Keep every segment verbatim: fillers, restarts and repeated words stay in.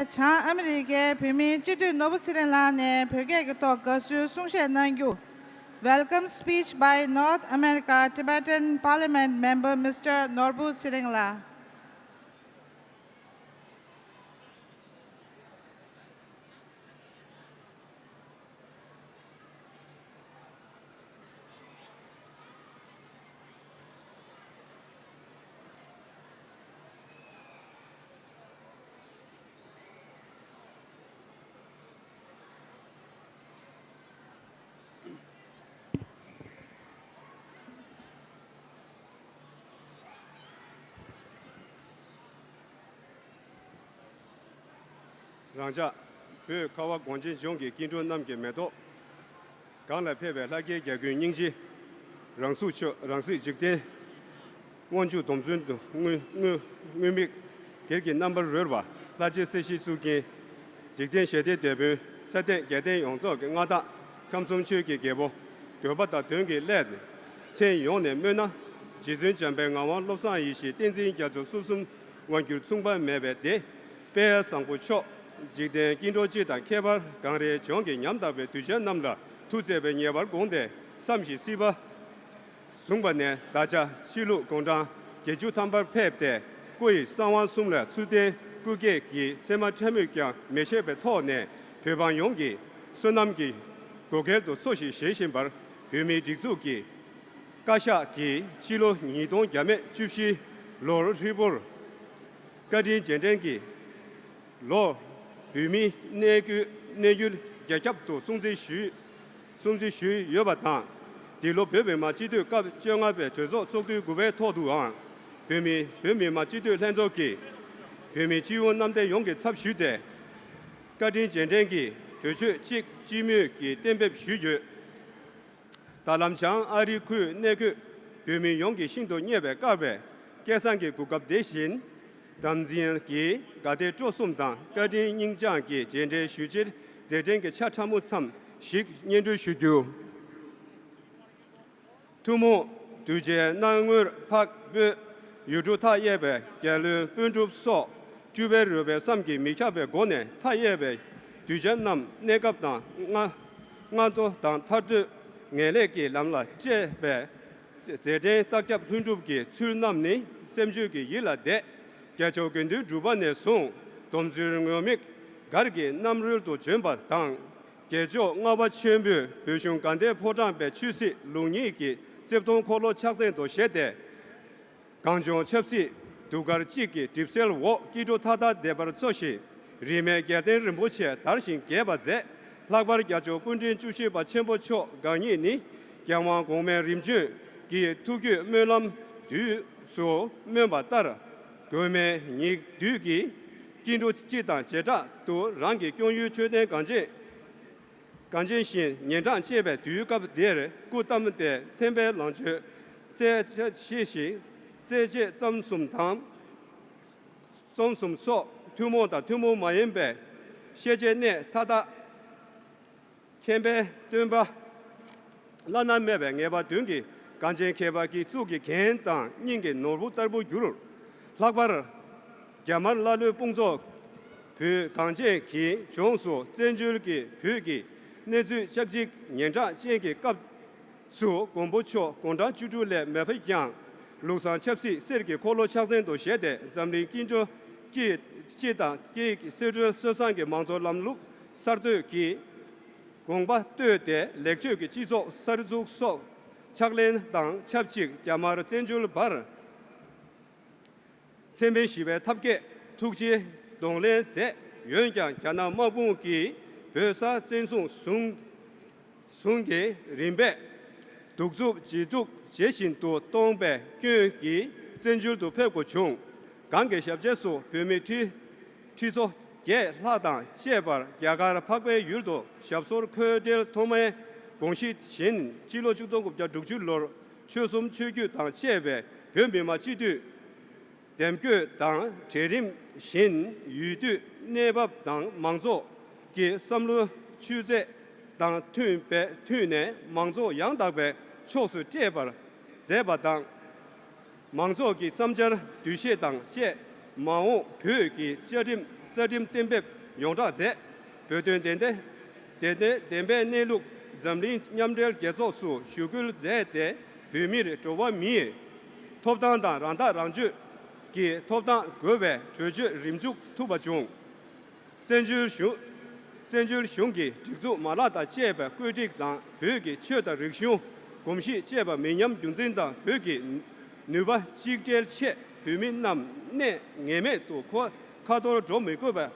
བྱང་ཨ་མི་རི་ཀའི་བོད་མིའི་སྤྱི་འཐུས་ནོར་བུ་ཚེ་རིང་ལགས་ནས་བོད་སྐད་ཀྱི་ཐོག་དགའ་བསུའི་གསུང་བཤད་གནང་རྒྱུ། Welcome speech by North America Tibetan Parliament Member Mister ནོར་བུ་ཚེ་རིང་ལགས། རང་ཅག་བོད་ཁ་བ་གངས་ཅན་ལྗོངས་ཀྱི་སྐྱེ་འགྲོ་རྣམས་ཀྱི་མེ་ཏོག་གང་ལ་ཕེབས་པའི་ལྷ་སྐལ་རྒྱལ་ཀུན་སྙིང་རྗེ། རང་གཟུགས་མཆོག་རང་གཟིགས་འཇིག་རྟེན། དབང་ཕྱུག་སྡོམ་བརྩོན་དུ་དངོས་དངོས་དངོས་མིག་སྒེར་གྱི་རྣམ་པར་རོལ་པ་ལྷ་རྗེ་སྲིད་ཞིའི་གཙུག་རྒྱན། འཇིག་རྟེན་ཞི་བདེའི་དེད་དཔོན་ས་སྟེང་རྒྱལ་བསྟན་ཡོངས་རྫོགས་ཀྱི་མངའ་བདག་ཁམས་གསུམ་ཆོས་ཀྱི་རྒྱལ་པོ། འདོད་པ་དང་དོན་གྱི་སླད་ནས་མཚན་ཡོངས་ནས་སྨོས་ན། རྗེ་བཙུན་འཇམ་དཔལ་ངག་དབང་བློ་བཟང་ཡེ་ཤེས་བསྟན་འཛིན་རྒྱ་མཚོ་གསུམ་གསུམ་དབང་སྒྱུར་མཚུངས་པ་མེད་པའི་སྡེ། དཔལ་བཟང་པོ་མཆོག་འཇིག་རྟེན་སྐྱེ་འགྲོ་སྤྱི་དང་ཁྱད་པར་གངས་རིའི་ལྗོངས་ཀྱི་ཉམ་ཐག་པའི་གདུལ་བྱ་རྣམས་ལ་ཐུགས་བརྩེ་བས་ཉེ་བར་དགོངས་ཏེ་བསམ་ཞིང་སྲིད་པ་བཟུང་བ་ནས་ད་ཆ་ཕྱི་ལུགས་དགུང་གྲངས་བརྒྱད་ཅུ་ཐམ་པར་ཕེབས་ཏེ་སྐུ་ཡི་གསང་བ་གསུམ་ལ་ཚུལ་བསྟན་སྐུ་སྐྱེས་ཀྱི་སེམས་མ་ཁྲེལ་མོད་ཀྱང་མི་ཆད་པའི་ཐོག་ནས་བོད་འབངས་ཡོངས་ཀྱི་བསོད་ནམས་ཀྱི་བགོ་སྐལ་དུ་འཚོ་ཞིང་གཞེས་བཞིན་པར་བོད་མིའི་སྒྲིག་འཛུགས་ཀྱི་བཀའ་ཤག་གིས་ཕྱི་ལོ་ཉིས་སྟོང་བརྒྱ་མེད་བཅུ་བཞི་ལོར་ཧྲིལ་པོར་བཀའ་དྲིན་རྗེས་དྲན་གྱི་ལོ། བོད་མིའི་གནས་ཡུལ་གནས་ཡུལ་རྒྱ་ཁྱབ་ཏུ་སྲུང་བརྩི་ཞུས། སྲུང་བརྩི་ཞུས་ཡོད་པ་དང་། འདི་ལོ་བོད་མི་མང་སྤྱི་འཐུས་སྐབས་བཅོ་ལྔ་པའི་གྲོས་ཚོགས་ཚོགས་དུས་དགུ་པའི་ཐོག་ཏུའང་། བོད་མི་བོད་མི་མང་སྤྱི་འཐུས་ལྷན་ཚོགས་ཀྱིས་བོད་མིའི་སྤྱི་འོས་རྣམ་འདེགས་ཡོངས་ཀྱི་ཚབ་ཞུས་ཏེ། བཀའ་དྲིན་རྗེས་དྲན་གྱི་གྲོས་ཆོད་གཅིག་སྤྱི་མོས་ཀྱིས་གཏན་འབེབས་ཞུས་ཡོད། ད་ལམ་བྱང་ཨ་རིའི་ཁུལ་གནས་འཁོད་བོད་མི་ཡོངས་ཀྱིས་ཤིན་ཏུ་མཉེས་པའི་དཀར་བའི་སྐལ་བཟང་གི་གོ་སྐབས་འདི་བཞིན་དམ་འཛིན་གྱི་དགའ་དད་སྤྲོ་གསུམ་དང་བཀའ་དྲིན་སྙིང་བཅངས་ཀྱིས་རྗེས་དྲན་ཞུ་ཕྱིར་མཛད་འཕྲིན་གྱི་ཆ་ཕྲ་མོ་ཙམ་ཞིག་སྙན་སྒྲོན་ཞུ་རྒྱུ། ཐུན་མོང་གདུལ་བྱའི་སྣང་ངོར་འཕགས་བོད་ཡུལ་གྲུ་མཐའ་ཡས་པའི་རྒྱལ་བློན་སྤུན་གྲུབ་སོགས་སྤྲུལ་པའི་རོལ་པའི་བསམ་གྱིས་མི་ཁྱབ་པའི་སྒོ་ནས་མཐའ་ཡས་པའི་གདུལ་བྱ་རྣམས་གནས་སྐབས་དང་སྔ་སྔ་དྲོ་དང་མཐར་ཐུག་ངེས་ལེགས་ཀྱི་ལམ་ལ་བསྐྱལ་བའི་མཛད་འཕྲིན་རྟག་ཁྱབ་ལྷུན་གྲུབ་ཀྱི་ཚུལ་རྣམས་ནི་སེམས་ཆོས་ཀྱི་ཡིད་ལ་འདས། རྒྱལ་མཆོག་དགེ་འདུན་གྲུབ་པ་ནས་བཟུང་སྡོམ་ཚུལ་ངུར་སྨྲིག་གར་གྱི་རྣམ་རོལ་དུ་བྱོན་པ་དང་། རྒྱལ་མཆོག་ལྔ་པ་ཆེན་པོས་བོད་གཞུང་དགའ་ལྡན་ཕོ་བྲང་པའི་ཆོས་སྲིད་ལུགས་གཉིས་ཀྱི་རྩིབས་སྟོང་འཁོར་ལོ་ཕྱག་མཚན་དུ་བཞེས་ཏེ། གངས་ལྗོངས་ཆབ་སྲིད་གདུགས་དཀར་གཅིག་གི་གྲིབ་བསིལ་འོག་སྐྱིད་འགྲོ་མཐའ་དག་བདེ་བར་འཚོ་ཞིང་། རིས་མེད་རྒྱལ་བསྟན་རིན་པོ་ཆེ་དར་ཞིང་རྒྱས་པ་མཛད། ལྷག་པར་རྒྱལ་མཆོག་སྐུ་ཕྲེང་བཅུ་བཞི་པ་ཆེན་པོ་མཆོག་དགའ་ཉིད་ནི་རྒྱལ་དབང་གོང་མའི་རིམ་བྱོན་གྱི་ཐུགས་བསྐྱེད་སྨོན་ལམ་དུས་སུ་སྨོན་པ་ལྟར། དགོན་མའི་ཉིན་དུས་ཀྱི་སྐྱིད་འགྲོ་སྤྱི་དང་བྱེ་བྲག་ཏུ་རང་གི་སྐྱོང་ཡུལ་མཆོད་རྟེན་གངས་ཅན། གངས་ཅན་བཞིན་ཉན་གྲངས་བཅས་པའི་དུས་སྐབས་འདིར་སྐུ་བལྟམས་ཏེ་མཚན་དཔེའི་ལང་ཚོའི་རྩེད་ཆས་ཤེས་ཤིང་རྩེད་ཆས་རྩོམ་གསུམ་དང་། རྩོམ་གསུམ་སོགས་ཐུན་མོང་དང་ཐུན་མོང་མ་ཡིན་པའི་ཤེས་བྱའི་གནས་མཐའ་དག་མཁྱེན་པའི་སྟོན་པ། བླ་ན་མེད་པའི་ངེས་པ་དོན་གྱི་གངས་ཅན་ཁྱད་འཕགས་སྐྱེ་གཟུགས་ཀྱི་རྒྱན་དང་སྙིང་གི་ནོར་བུ་ལྟར་པོ་གྱུར། ལྷག་པར། རྒྱ་དམར་ཀླ་ཀློའི་དཔུང་ཚོགས་བོད་གངས་ཅན་གྱི་ལྗོངས་སུ་བཙན་བྱོལ་གྱི་བོད་ཀྱི་གནས་ཚུལ་ལྕགས་འཇིག་ཉན་གྲངས་ཅན་གྱི་སྐབས་སུ་མགོན་པོ་མཆོག་དགུང་གྲངས་བཅུ་དྲུག་ལས་མ་ཕེབས་ཀྱང་ལུགས་བཟང་ཆབ་སྲིད་གསེར་གྱི་འཁོར་ལོ་ཕྱག་མཚན་དུ་བཞེས་ཏེ་འཛམ་གླིང་སྐྱིད་འགྲོ་སྐྱིད་སྤྱི་དང་སྐྱིད་སེ་འབྲས་སྲོལ་བཟང་གི་མང་གཙོ་ལམ་ལུགས་གསར་གཏོད་ཀྱི་དགོངས་པ་བསྟོད་དེ་ལེགས་བཅོས་ཀྱི་སྤྱི་ཚོགས་གསར་འཛུགས་སོགས་ཕྱག་ལེན་དང་ཆབས་ཅིག་རྒྱ་དམར་བཙན་བྱོལ་བར་མཚན་དཔེ་ཞི་བའི་ཐབས་མཁས་ཐུགས་རྗེའི་གདོང་ལེན་མཛད། འོན་ཀྱང་རྒྱ་ནག་དམག་དཔུང་གིས་བོད་ས་བཙན་བཟུང་བཟུང་བཟུང་གི་རིམ་པས་གདུག་རྩུབ་ཇེ་སྡུག་ཇེ་ཞན་དུ་གཏོང་པའི་སྐྱོན་གྱིས་བཙན་བྱོལ་དུ་ཕེབས་དགོས་བྱུང་། གངས་ཀྱི་ཞབས་རྗེས་སུ་བོད་མི་ཁྲི་ཁྲི་ཚོ་བརྒྱད་ལྷག་དང་བཅས་པར་རྒྱ་གར་འཕགས་པའི་ཡུལ་དུ་ཞབས་སོར་འཁོད་འབྲེལ་ཐོག་མའི་དགོངས་གཞི་བཞིན་སྤྱི་ལོ་ཆིག་སྟོང་དགུ་བརྒྱ་དྲུག་ཅུ་ལོར་ཆོལ་གསུམ་ཆོས་བརྒྱུད་དང་བཅས་པའི་བོད་མི་མང་སྤྱི་འཐུས་འདེམས་བསྐོ་དང་གྲལ་རིམ་བཞིན་ཡུལ་དུས་གནས་བབ་དང་མང་ཚོགས་ཀྱི་བསམ་བློའི་ཆུ་ཚད་དང་མཐུན་པའི་མཐུན་ནས་མང་ཚོགས་ཡང་དག་པའི་ཕྱོགས་སུ་བསྐྲད་པར་མཛད་པ་དང་། མང་ཚོགས་ཀྱི་བསམ་འཆར་འདུ་ཤེས་དང་བཅས་མ་འོངས་བོད་ཀྱི་བཅའ་ཁྲིམས་ རྩ་ཁྲིམས་གཏན་འབེབས་ཡོངས་བསྒྲགས་མཛད། བོད་དོན་བདེན་བདེན་བདེན་བདེན་བདེན་པའི་གནས་ལུགས་འཛམ་གླིང་མཉམ་འབྲེལ་རྒྱལ་ཚོགས་སུ་ཞུ་སྐུལ་མཛད་དེ། བོད་མིར་འགྲོ་བ་མིའི་ཐོབ་ཐང་དང་རང་ཐག་རང་གཅོད་ཀྱི་ཐོབ་ཐང་དགོས་པའི་གྲོས་ཆོད་རིམ་འཇུག་ཐུབ་པ་བྱུང་། བཙན་བྱོལ་གཞུང་བཙན་བྱོལ་གཞུང་གི་སྒྲིག་འཛུགས་མ་ལག་དང་བཅས་པའི་བཀོད་སྒྲིག་དང་། བོད་ཀྱི་ཆོས་དང་རིག་གཞུང་། གོམས་གཤིས་བཅས་པ་མི་ཉམས་རྒྱུན་འཛིན་དང་། བོད་ཀྱི་ནུས་པ་གཅིག་སྒྲིལ་ཆེད་བོད་མི་རྣམས་གནས་ངེས་མེད་དུ་ཁོ་ཁ་འཐོར་འགྲོ་མི་དགོས་པ།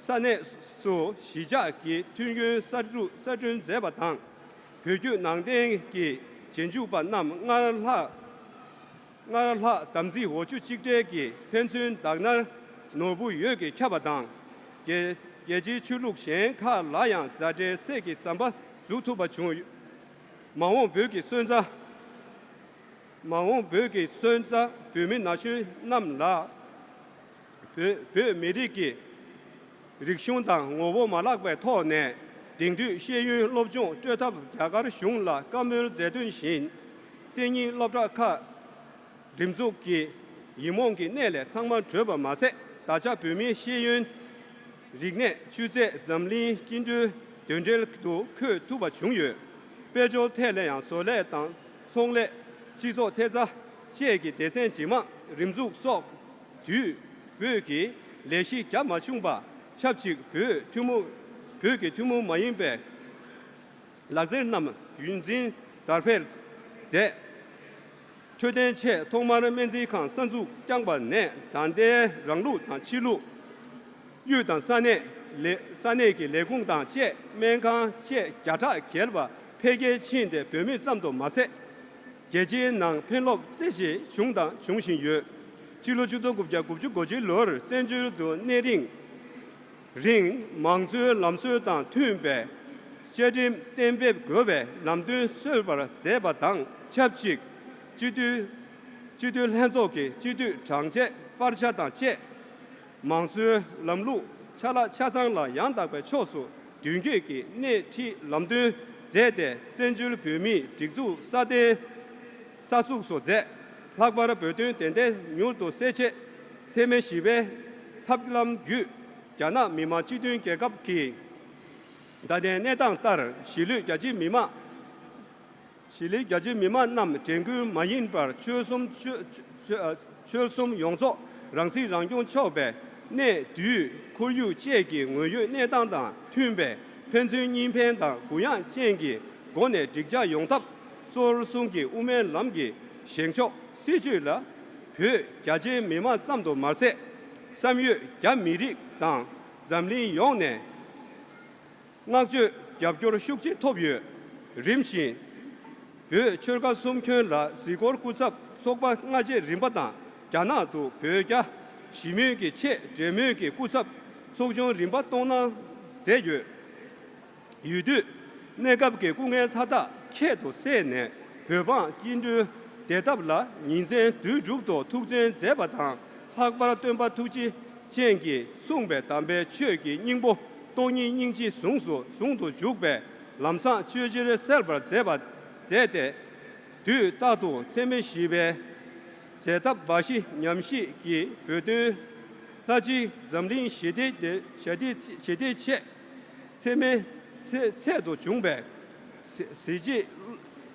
ས་གནས་སུ་གཞིས་ཆགས་ཀྱི་མཐུན་རྐྱེན་གསར་སྐྲུན་གསར་སྐྲུན་མཛད་པ་དང་། བོད་བརྒྱུད་ནང་བསྟན་གྱི་རྗེས་འཇུག་པ་རྣམས་སྔར་ལྷག་སྔར་ལྷག་དམ་ཚིག་འོ་ཆུ་གཅིག་སྒྲིལ་གྱི་ཕན་ཚུན་བདག་སྣང་ནོར་བུ་འོད་ཀྱིས་ཁྱབ་པ་དང་། རྒྱལ་རྒྱལ་སྤྱིའི་ཆོས་ལུགས་གཞན་ཁག་ལ་ཡང་མཛའ་འབྲེལ་སད་ཀྱི་ཟམ་པ་འཛུགས་ཐུབ་པ་བྱུང་ཡོད། མ་འོངས་བོད་ཀྱི་སོན་རྩ། མ་འོངས་བོད་ཀྱི་སོན་རྩ་བོད་མི་ན་གཞོན་རྣམས་ལ། བོད་བོད་མི་རིགས་ཀྱི་རིག་གཞུང་དང་ངོ་བོ་མ་བརླག་པའི་ཐོག་ནས། དེང་དུས་ཤེས་ཡོན་སློབ་སྦྱོང་སྤྲོད་ཐབས་རྒྱ་གར་གཞུང་ལ་བཀའ་མོལ་མཛད་དོན་བཞིན། གཏན་ཉིན་སློབ་གྲྭ་ཁག་འགྲིམ་འཛུགས་ཀྱི་ཡིག་རྨོངས་ཀྱི་གནས་ལས་ཚང་མ་གྲོལ་བ་མ་ཟད། ད་ཆ་བོད་མིའི་ཤེས་ཡོན། རིག་གནས། ཆུ་ཚད། འཛམ་གླིང་སྐྱིན་འགྲུལ་དོན་འབྲེལ་དུ་འཁོད་ཐུབ་པ་བྱུང་ཡོད། དཔལ་འབྱོར་ཐད་ལ་ཡང་བཟོ་ལས་དང་ཚོང་ལས། སྤྱི་ཚོགས་ཐེབས་རྩ་བཅས་ཀྱི་སྡེ་ཚན་ཇེ་མང་རིམ་འཛུགས་སོགས་དུས་བོད་ཀྱི་ལས་གཞི་རྒྱ་མ་ཆུང་པ་ཆབས་ཅིག་བོད་ཐུན་མོང་བོད་ཀྱི་ཐུན་མོང་མ་ཡིན་པའི་ལག་རྩལ་རྣམས་རྒྱུན་འཛིན་དར་སྤེལ་མཛད། འཕྲོད་བསྟེན་ཆེད་ཐོག་མར་སྨན་རྩིས་ཁང་གསར་འཛུགས་བསྐྱངས་པ་ནས། ད་ལྟའི་རང་ལུགས་དང་ཕྱི་ལུགས། དབུས་དང་ས་གནས་ལས་ས་གནས་ཀྱི་ལས་ཁུངས་དང་བཅས་སྨན་ཁང་བཅས་བརྒྱ་ཕྲག་བརྒལ་བ་འཕེལ་རྒྱས་ཕྱིན་ཏེ། བོད་མི་ཙམ་དུ་མ་ཟད། རྒྱལ་སྤྱིའི་ནང་ཕན་སློབ་རྩེ་ཞིག་བྱུང་དང་འབྱུང་བཞིན་ཡོད། སྤྱི་ལོ་ཆིག་སྟོང་དགུ་བརྒྱ་དགུ་བཅུ་གོ་གཅིག་ལོར་བཙན་བྱོལ་དུ་གནས་རིང་། རིང་། མང་གཙོའི་ལམ་སྲོལ་དང་མཐུན་པའི་བཅའ་ཁྲིམས་གཏན་འབེབས་དགོས་པའི་ལམ་སྟོན་གསོལ་བར་མཛད་པ་དང་ཆབས་ཅིག་སྤྱི་འཐུས། སྤྱི་འཐུས་ལྷན་ཚོགས་ཀྱི་སྤྱི་འཐུས་གྲངས་ཆད་སྤར་ཆ་དང་བཅས། མང་གཙོའི་ལམ་ལུགས་ཆ་ལག་ཆ་ཚང་ལ་ཡང་དག་པའི་ཕྱོགས་སུ་མདུན་སྐྱོད་ཀྱི་སྣེ་ཁྲིད་ལམ་སྟོན་མཛད་དེ། བཙན་བྱོལ་བོད་མིའི་སྒྲིག་འཛུགས་སྲ་བརྟན་གསར་འཛུགས་སུ་མཛད། ལྷག་པར་བོད་དོན་བདེན་མཐའ་མྱུར་དུ་གསལ་ཆེད་འཚེ་མེད་ཞི་བའི་ཐབས་ལམ་བརྒྱུད། རྒྱ་ནག་མི་དམངས་སྤྱི་མཐུན་རྒྱལ་ཁབ་ཀྱི་ད་ལྟའི་གནས་སྟངས་ལྟར་གཞིས་ལུས་རྒྱ་ཆེའི་མི་དམངས། གཞིས་ལུས་རྒྱ་ཆེའི་མི་དམངས་རྣམས་དྲན་སྐུལ་མ་ཡིན་པར་ཆོལ་གསུམ་ཆོལ་ཆོལ་ཆོལ་གསུམ་ཡོངས་རྫོགས་རང་སྲིད་རང་སྐྱོང་ཆོག་པའི་གནས། དུས། ཁོར་ཡུག་བཅས་ཀྱི་དངོས་ཡོད་གནས་སྟངས་དང་མཐུན་པའི་ཕན་ཚུན་གཉིས་ཕན་དང་གུ་ཡངས་ཅན་གྱི་སྒོ་ནས་འགྲིག་འཇགས་ཡོང་ཐབས། གཙོ་བོར་གསུམ་གྱི་དབུ་མའི་ལམ་གྱི་བཞེངས་ཕྱོགས་སྲིད་བྱུས་ལ། བོད་རྒྱ་ཆེའི་མི་དམངས་ཙམ་དུ་མ་ཟད། བསམ་ཡོད་རྒྱ་མི་རིགས་དང་འཛམ་གླིང་ཡོངས་ནས་བསྔགས་བརྗོད་རྒྱབ་སྐྱོར་ཤུགས་ཆེ་ཐོབ་ཡོད། རིམ་བཞིན་བོད་ཆོལ་ཁ་གསུམ་ཁྱོན་ལ་གཟིགས་སྐོར་སྐུ་ཚབ་ཚོགས་པ་སྔ་རྗེས་རིམ་པ་དང་། རྒྱ་ནག་ཏུ་བོད་རྒྱ་ཞི་མོལ་གྱི་ཆེད་འབྲེལ་མོལ་གྱི་སྐུ་ཚབ་ཚོགས་ཆུང་རིམ་པ་གཏོང་གནང་མཛད་ཡོད། ཡུལ་དུས་གནས་སྐབས་ཀྱི་སྐུ་ངལ་མཐའ་དག་ཁྱད་དུ་བསད་ནས། བོད་འབངས་སྐྱིན་འགྲུལ་བདེ་ཐབས་ལ་ཉིན་མཚན་དུས་དྲུག་ཏུ་ཐུགས་བརྩོན་མཛད་པ་དང་། ལྷག་པར་སྟོན་པ་ཐུགས་རྗེ་ཅན་གྱིས་གསུངས་པའི་དམ་པའི་ཆོས་ཀྱི་སྙིང་པོ་སྟོང་ཉིད་སྙིང་རྗེ་ཟུང་དུ་ཟུང་དུ་འཇུག་པའི་ལམ་བཟང་ཆོས་ཕྱིར་གསལ་བར་མཛད་པ་མཛད་དེ། དུས་རྟག་ཏུ་འཚེ་མེད་ཞི་བའི་བྱེད་ཐབས་འབའ་ཞིག་ཉམས་ཞིབ་ཀྱིས་བོད་དོན་ལྷ་སྤྱི་འཛམ་གླིང་ཞི་བདེ་ཞི་བདེ་ཞི་བདེའི་ཆེད། འཚེ་མེད་ཚེ་ཚད་དུ་བྱུང་བའི་གཟི་བརྗིད་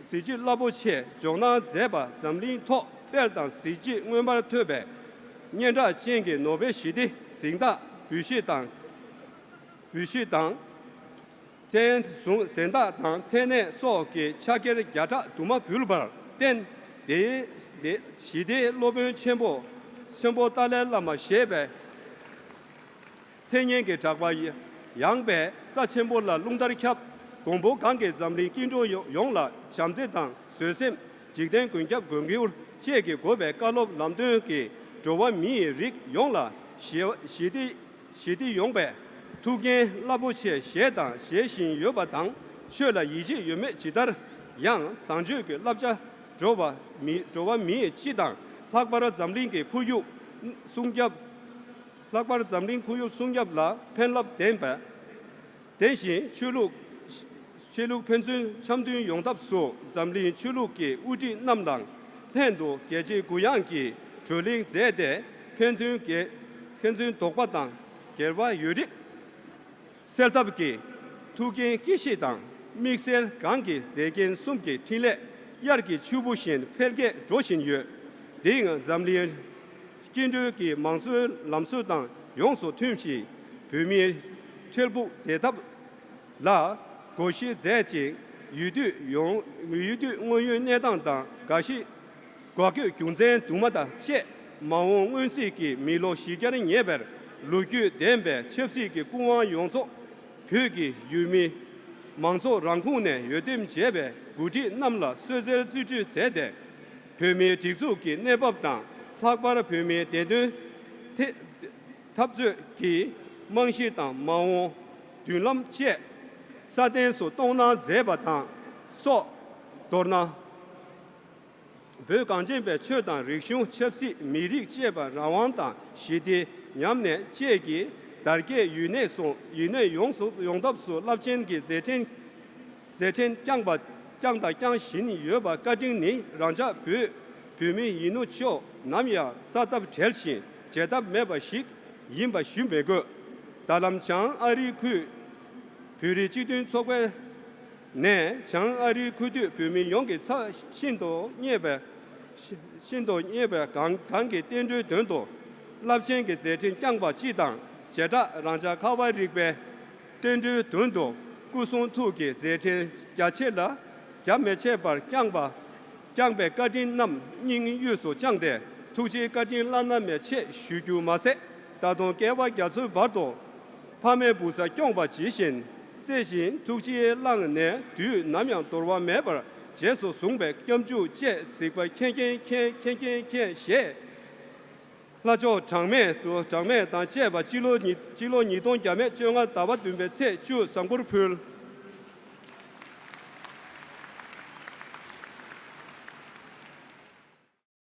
གཟི་བརྗིད་རླབས་པོ་ཆེ་འཇོག་གནང་མཛད་པ། འཛམ་གླིང་ཐོག་དཔལ་དང་གཟི་བརྗིད་མངོན་པར་ཐོབ་པའི་སྙན་གྲགས་ཅན་གྱི་ནོ་བེལ་ཞི་བདེ་གཟེངས་རྟགས་འབུལ་བཞེས་དང་། འབུལ་བཞེས་དང་། མཚན་གཟེངས་རྟགས་དང་མཚན་གནས་སོགས་ཀྱི་ཕྱག་འཁྱེར་བརྒྱ་ཕྲག་དུ་མ་ཕུལ་བར་བརྟེན། དེའི་དེ་ཞི་བདེའི་སློབ་དཔོན་ཆེན་པོ་ཆེན་པོ་ཏཱ་ལའི་བླ་མ་ཞེས་པའི་མཚན་སྙན་གྱི་གྲགས་པ་ཡངས་པའི་ས་ཆེན་པོ་ལ་རླུང་ལྟར་ཁྱབ། མགོན་པོ་གང་གིས་འཛམ་གླིང་སྐྱིད་འགྲོ་ཡོངས་ལ་བྱམས་བརྩེ་དང་བཟོད་སེམས། འཇིག་རྟེན་མགོན་སྐྱབས་མགོན་གྱུར་ཅེས་ཀྱི་དགོས་པའི་བཀའ་སློབ་ལམ་སྟོན་གྱིས་འགྲོ་བ་མིའི་རིགས་ཡོངས་ལ་ཞི་ཞི་བདེ་ཞི་བདེ་ཡོང་པའི་ཐུགས་འགན་རླབས་པོ་ཆེ་བཞེས་དང་བཞེས་བཞིན་ཡོད་པ་དང་། ཆོས་ལ་ཡིད་ཆེས་ཡོད་མེད་ཇི་ལྟར་ཡང་བཟང་སྤྱོད་ཀྱི་བསླབ་བྱ་འགྲོ་བ་མི་འགྲོ་བ་མིའི་སྤྱི་དང་ལྷག་པར་འཛམ་གླིང་གི་ཁོར་ཡུག་སྲུང་སྐྱོབ། ལྷག་པར་འཛམ་གླིང་ཁོར་ཡུག་སྲུང་སྐྱོབ་ལ་ཕན་རླབས་ལྡན་པ། དེ་བཞིན་ཆོས་ལུགས་ཆོས་ལུགས་ཕན་ཚུན་འཆམ་མཐུན་ཡོང་ཐབས་སུ་འཛམ་གླིང་ཆོས་ལུགས་ཀྱི་དབུ་ཁྲིད་རྣམས་ལ་ལྷན་དུ་རྒྱལ་གཅེས་གུ་ཡངས་ཀྱིས་བགྲོ་གླེང་མཛད་དེ། ཕན་ཚུན་གྱི་ཕན་ཚུན་དོགས་པ་དང་ སྒེར་བ་ཡོད་རིགས་སེལ་ཐབས་ཀྱི་ཐུགས་འགན་དཀྱུས་མ་དང་། དམིགས་བསལ་གང་གི་མཛད་འགན་གསུམ་གྱི་འཕྲིན་ལས་དབྱར་གྱི་ཆུ་བུ་བཞིན་འཕེལ་རྒྱས་འགྲོ་བཞིན་ཡོད། དེའང་འཛམ་གླིང་སྐྱེ་འགྲོའི་གི་མང་གཙོའི་ལམ་སྲོལ་དང་ཡོངས་སུ་མཐུན་ཞིང་། བོད་མིའི་འཕྲལ་ཕུགས་བདེ་ཐབས་ལ་དགོངས་བཞེས་མཛད་ཅིང་། ཡུལ་དུས་ཡོང་ཡུལ་དུས་དངོས་ཡོད་གནས་སྟངས་དང་། འགའ་ཞིག་འགོག་རྒོལ་རྒྱུ་མཚན་དུ་མ་དང་བཅས། མ་འོངས་མངོན་གསལ་གྱི་མི་ལོ་བཞི་བརྒྱར་ཉེ་བའི་ལོ་རྒྱུས་ལྡན་པའི་ཆབ་སྲིད་ཀྱི་སྐུ་དབང་ཡོངས་རྫོགས་བོད་ཀྱི་ཡུལ་མི་མང་ཚོགས་རང་ཁོངས་ནས་འོས་འདེམས་བྱས་པའི་འགོ་ཁྲིད་རྣམས་ལ་གསོལ་སྩལ་རྩིས་སྤྲོད་མཛད་དེ། བོད་མིའི་སྒྲིག་འཛུགས་ཀྱི་གནས་བབ་དང་། ལྷག་པར་བོད་མིའི་བདེ་དོན་ཐད་འཐབ་རྩོད་ཀྱི་རྨང་གཞི་དང་། མ་འོངས་མདུན་ལམ་བཅས་སྲ་བརྟན་སུ་གཏོང་གནང་མཛད་པ་དང་སོགས། མདོར་ན། བོད་གངས་ཅན་པའི་ཆོས་དང་རིག་གཞུང་། ཆབ་སྲིད། མི་རིགས་བཅས་པ། རང་དབང་དང་ཞི་བདེ། མཉམ་གནས་བཅས་ཀྱི་དར་རྒྱས་ཡུན་གནས་སུ་ཡུན་གནས་ཡོངས་སུ་ཡོང་ཐབས་སུ་རླབས་ཆེན་གྱི་མཛད་འཕྲིན་མཛད་འཕྲིན་བསྐྱངས་པ་བསྐྱངས་དང་བསྐྱང་བཞིན་ཡོད་པ་བཀའ་དྲིན་ནི། རང་ཅག་བོད་བོད་མི་ཡིན་ནོ་ཅོག་ནམ་ཡང་གསལ་ཐབས་བྲལ་ཞིང་བརྗེད་ཐབས་མེད་པ་ཞིག་ཡིན་པ་ཞུ་མི་དགོས། ད་ལམ་བྱང་ཨ་རིའི་ཁུལ་བོད་རིགས་སྤྱི་མཐུན་ཚོགས་པའི་ནས་བྱང་ཨ་རིའི་ཁུལ་དུ་བོད་མི་ཡོངས་ཀྱི་ཚབ་ཤིན་ཏུ་མཉེས་པའི་ཤིན་ཏུ་མཉེས་པའི་གང་གང་གི་བསྟན་འགྲོའི་དོན་དུ་རླབས་ཆེན་གྱི་མཛད་འཕྲིན་བསྐྱངས་པ་སྤྱི་དང་། བྱེ་བྲག་རང་ཅག་ཁ་བ་རིག་པའི་བསྟན་འགྲོའི་དོན་དུ་སྐུ་གསུང་ཐུགས་ཀྱི་མཛད་འཕྲིན་རྒྱ་ཆེ་ལ་རྒྱ་མི་ཆད་པར་བསྐྱངས་པ་བསྐྱངས་པའི་བཀའ་དྲིན་རྣམས་སྙིང་དབུས་སུ་བཅངས་ཏེ། ཐུགས་རྗེའི་བཀའ་དྲིན་བླ་ན་མེད་ཆེ་ཞུ་རྒྱུ་མ་ཟད། ད་དུང་བསྐལ་པ་རྒྱ་མཚོའི་བར་དུ་ཕ་མའི་བུ་ཚ་སྐྱོང་བ་ཇི་བཞིན་བརྩེ་ཞིང་ཐུགས་རྗེས་བླངས་ནས་དུས་ནམ་ཡང་འདོར་བ་མེད་པར་རྗེས་སུ་བཟུང་བའི་སྐྱབས་འཇུག་ཅེས་གཟིགས་པ་མཁྱེན་མཁྱེན་མཁྱེན་མཁྱེན་མཁྱེན་མཁྱེན་ཞེས། ལྷ་མཆོག་གྲངས་མེད་དུ་གྲངས་མེད་དང་བཅས་པ་སྤྱི་ལོ་ཉིས་སྤྱི་ལོ་ཉིས་སྟོང་བརྒྱ་མེད་བཅོ་ལྔ་ཟླ་བ་བདུན་པའི་ཚེས་བཅུ་བཟང་པོར་ཕུལ།